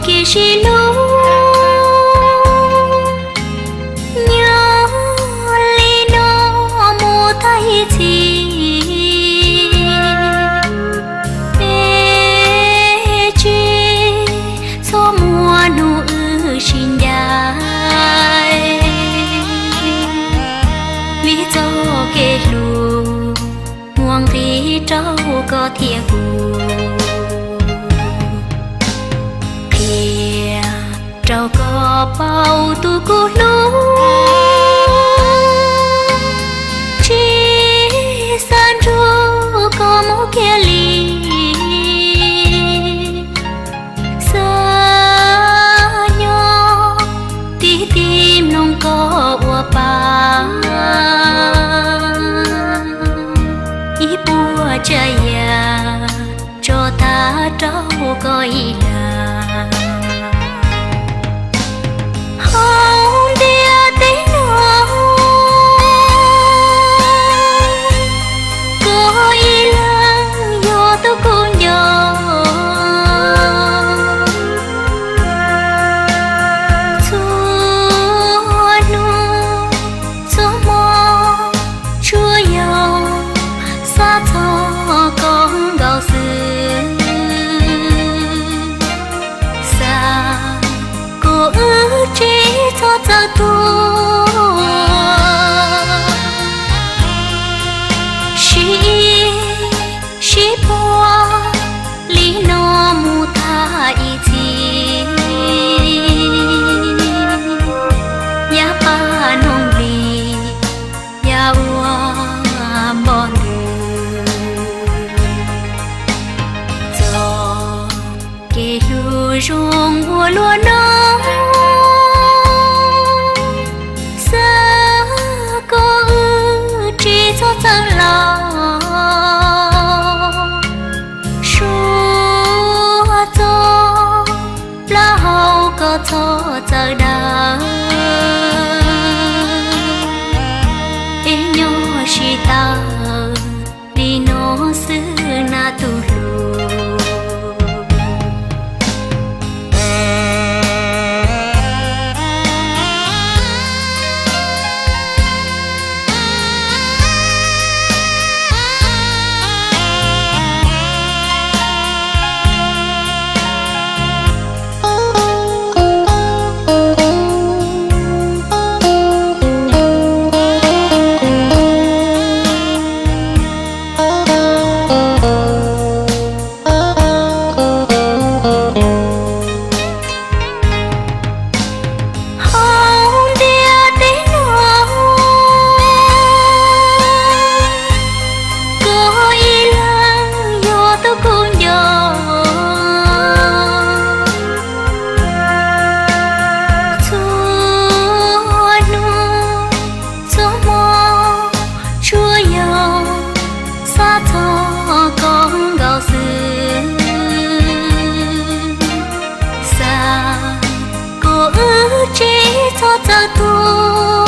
kev sib hlub. Nyob li no mus tag ib txhis, peb tsis txhob muaj hnub wb sib ncaim. Vim txoj kev hlub muaj nqis rau koj thiab kuv. Qhia rau koj paub tus kuv hlub, tsis xav nrug koj mus kiag li. Xav nyob tib tib mloog koj ua pa, ib puas tsav yam tso tag rau koj ib leeg. Hauv ntiaj teb no, koj ib leeg yog tus kuv nco. Txhua hnub txhua hmo tsuas yog xav txog koj nkaus xwb. Xav kom wb tsis txhob txawm tuag, sib sib puag li no mus tag ib txhis. Yav paj noog li, yav ua npog ntws, txoj kev hlub zoo ua luaj no. Xav kom wb tsis txhob txawm los, suav txog plaub hau koj txhob txawm daws. Es nyob sib tawm li no xwb na tus hlub. Hauv ntiaj teb no, koj ib leeg yog tus kuv nco. Txhua hnub txhua hmo tsuas yog xav txog koj nkaus xwb. Xav kom wb tsis txhob txawm tuag,